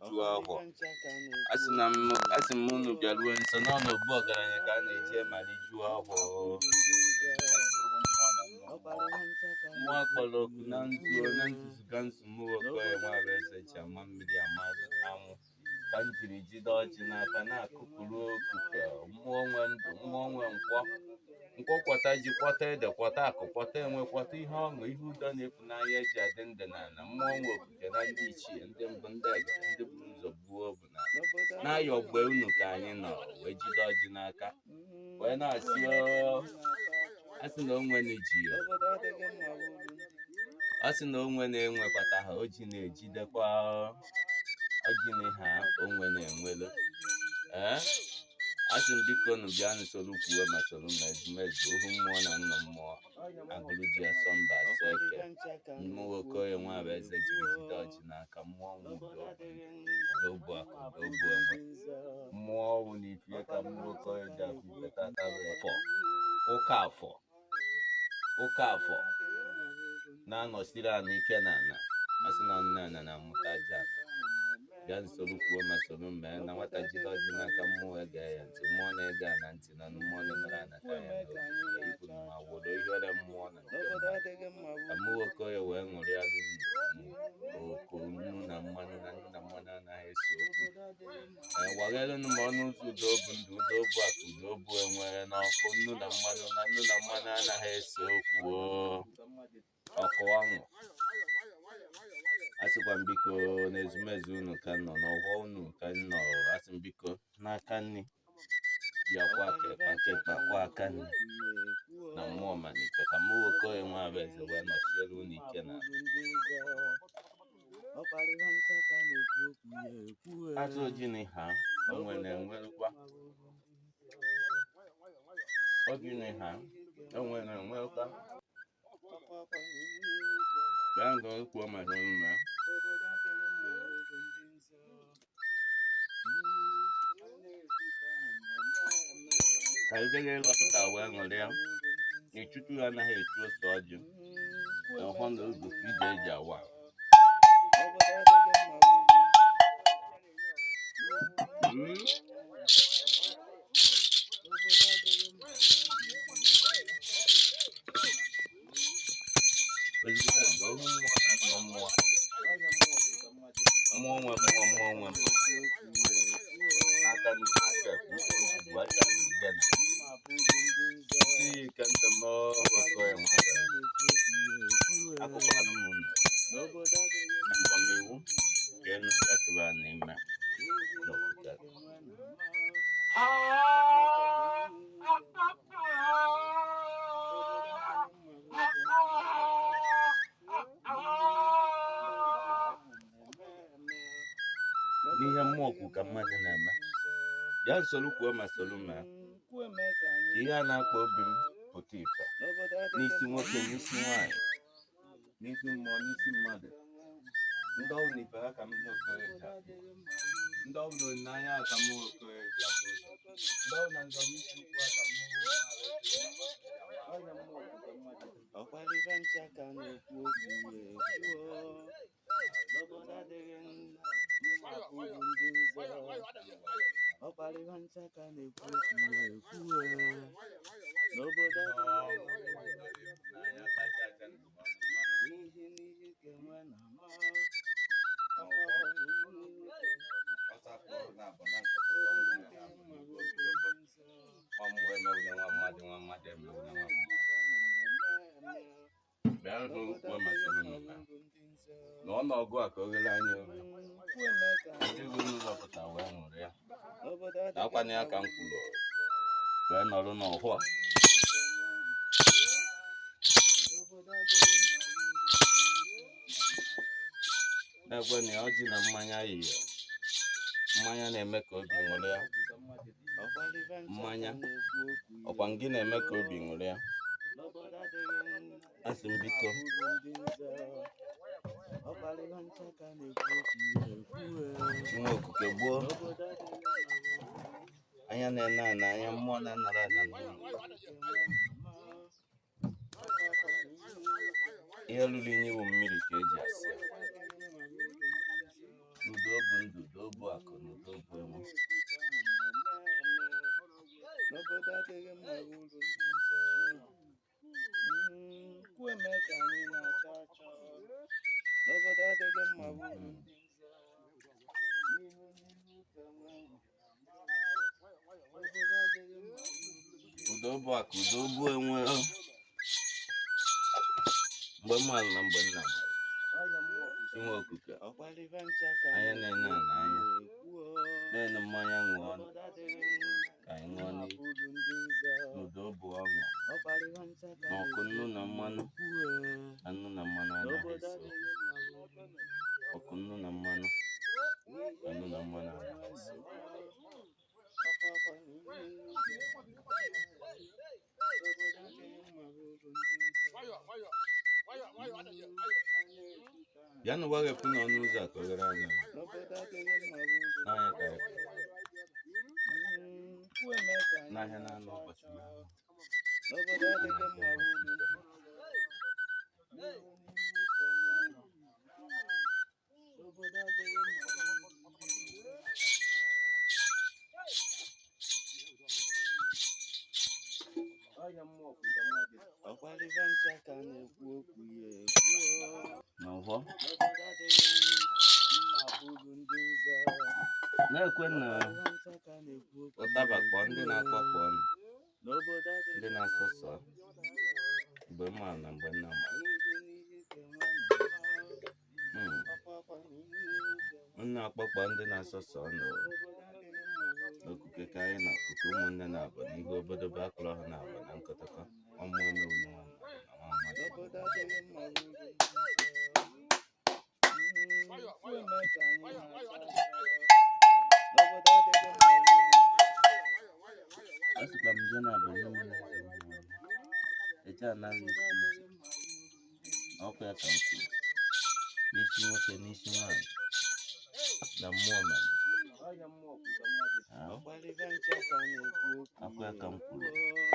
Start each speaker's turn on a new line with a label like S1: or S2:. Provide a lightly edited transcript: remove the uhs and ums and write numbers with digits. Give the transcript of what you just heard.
S1: rijuo ahọ. Asị m unu bịaruo nso n'ọnụ obu ọgaranya ka a na-eji ma rijuo ahọ. Mmụọ kpọrọ oku na nzuo na nzuzu nzu m Okoye nwa eze ji ama mmiri ama anwụ ka m jiri jide ọjị n'aka na-akụpụrụ okuke mmụọ nwe ndụ, mmụọ nwe nkwọ nkwọ, kwọta ji, kwọta ede, kwọta akụ, kwọta enwe, kwọta ihe ọṅụ, ihe udo na-efu n'anya eji adị ndụ n'ala mmụọ nwe okuke na ndị ichie, ndị mbụ, ndị egede, ndị buru ụzọ gbuo bụ na n'ayọ ogbe unu ka anyị nọ wee jide ọjị n'aka wee na-asị "Oo, a sị na onwe na-eji ya, ọ sị na onwe na-enwekwata ha oji na-ejidekwa ọjị na ha onwe na-enwelu." Ee, asị m biko unu bịanụ soro kwuo ma soro ma ezumezu ohu mmụọ na nna mmụọ agụrụ ji asọ mba asọ eke mmụọ Okoye nwa bụ eze jiri jide ọjị n'aka mmụọ nwe udo udo bụ akụ udo bụ enwe mmụọ ọwụ na ifie ka mmụọ Okoye ji akụ ife tata bụ afọ ụka afọ ụka afọ na-anọsiri ana ike na ana asị na nne ana na-amụta aja ana. Bịa nsoro kwuo ma soro mee na nwata jide ọjị n'aka mmụọ ege ya ntị, mmụọ na-ege ana ntị na mmụọ na-emere ana ka ya na obi ikwu ma woro ihere mmụọ na nke mmadụ ka mmụọ Okoye wee ṅụrịalụ unu oku nnu na mmanụ na nnu na mmanụ anaghị ese okwu. Ee, waghelụnụ m ọnụ ụzọ udo bụ ndụ, udo bụ akụ, udo bụ enwere n'ọkụ nnu na mmanụ na nnu na mmanụ anaghị ese okwu. Oo, ọkụ anwụ asịkwa m biko na ezumezu unu ka m nọ n'ọghọ unu ka m nọ. Asị m biko n'aka nni bịakwa kekpa kekpa kwa aka nni na mmụọ malite ka mụ Okoye nwa bụ eze wee nọchiere unu ike na azụ ojini ha onwe na-enwerukwa ogini ha onwe na-enwerukwa. Bịa nga kwuo maka unu mee ka ijere ịlọpụta wee ṅụrịa n'echuchu ha anaghị echu ose ọjị na ọhọ na ogu ka ije eji awa. Ezigbo eze, ọrụ mmụọ na nna mmụọ, mmụọ nwe mmụọ, mmụọ nwe mmụọ n'aka nne aka ekpe ụkwụ aka ugene ndị ike ntị m Okoye nwa akụkọ anụmanụ agbamiwu ka enu gatụba n'ime n'okwute. N'ihe mmụọ kwu ka mmadụ na-eme, bịa nsoro kwuo ma soro mee ka ihe a na-akpa obi m pụta ife n'isi nwoke, n'isi nwaanyị, n'isi mmụọ, n'isi mmadụ. Ndị ọbụla ife ha ka m Okoye ji afụ, ndị ọbụla olileanya ha ka m Okoye ji afụ ụzọ, ndị ọbụla nzọmisi ukwu ha ka m.
S2: Ọkwalibe ncha ka na-ekwu okwu ya ekwuo n'obodo adịghị mma bụrụ ndị nze. Ọkwalibe ncha ka na-ekwu okwu ya ekwuo n'obodo adịghị n'ihi n'ihi ka enwe na-ama
S1: Nwa mmụọ emewule nwa mmadụ, nwa mmadụ emewule nwa mmụọ. Bịa hụ kwuo ma soro m mee na ọnụọgụ a ka o ghere anya obi ndị bụ n'ụlọ pụta wee ṅụrịa nakwana ya ka m kwuru wee nọrọ n'ọhụ a. Na-ekwe na ọjị na mmanya yi ya. Mmanya na-eme ka obi ṅụrịa, mmanya ọkwa ngị na-eme ka obi ṅụrịa. Asị m biko Chinwe okuke gboo anya na-ene ana anya mmụọ na-anara ana n'ụlọ ihe lụrụ inyi bụ mmiri ka eji asị ya. Udo bụ ndụ, udo. Udo bụ akụ, udo bụ enwe. Mgbe m malụ na mgbe nna malụ. Inwe okuke. Anya na-ene ana anya. Na-ene mmanya ṅụọ ka anyị ṅụọ n'ihu. N'udo bụ ọṅụ. Na ọkụ nnu na mmanụ. Na nnu na mmanụ anaghị ese okwu. Ọkụ nnu na mmanụ. Na nnu na mmanụ anaghị ese okwu. Bịanụ gbaghepụ n'ọnụ ụzọ a ka oghere anya. N'anya ka anyị pụrụ. N'ahịa na-anọ ụbọchị na-anọ. A na-abịa ụbọchị nke.
S2: Ọkwalibe ncha ka na-ekwu okwu ya ekwu.
S1: Na ụhọ
S2: N'obodo adịghị mma bụrụ ndị nze.
S1: na-ekwe na
S2: Ọkwalibe ncha ka na-ekwu okwu
S1: ụtaba
S2: ya
S1: kpọọ ndị
S2: ekwu.
S1: na-akpọ kpọọ nụ,
S2: N'obodo adịghị
S1: ndị na-asọ sọ mgbe m maara na mgbe nna maara. Nna akpọkpọ ndị na-asọ sọ nụ n'okuke ka anyị na okuke ụmụnne na-abụ n'ihu obodobo akụrụ ọhụrụ na-abụ na nkọtọkọ ọmụ emewu na nwa mmadụ na nwa mmadụ.
S2: N'obodo adịghị mma bụrụ ndị nze. Kwuo eme ka anyị na-ata. N'obodo adịghị mma bụrụ
S1: A sịkwa m je na-abụ nye m na-eze mmụọ eje anaghị isi isi na ọkụ ya ka m kwuru n'isi nwoke n'isi nwaanyị na mmụọ mmadụ.
S2: Ọkwalibe ncha ka na-ekwu okwu
S1: Akwa ya ka m kwuru.
S2: ya ekwu.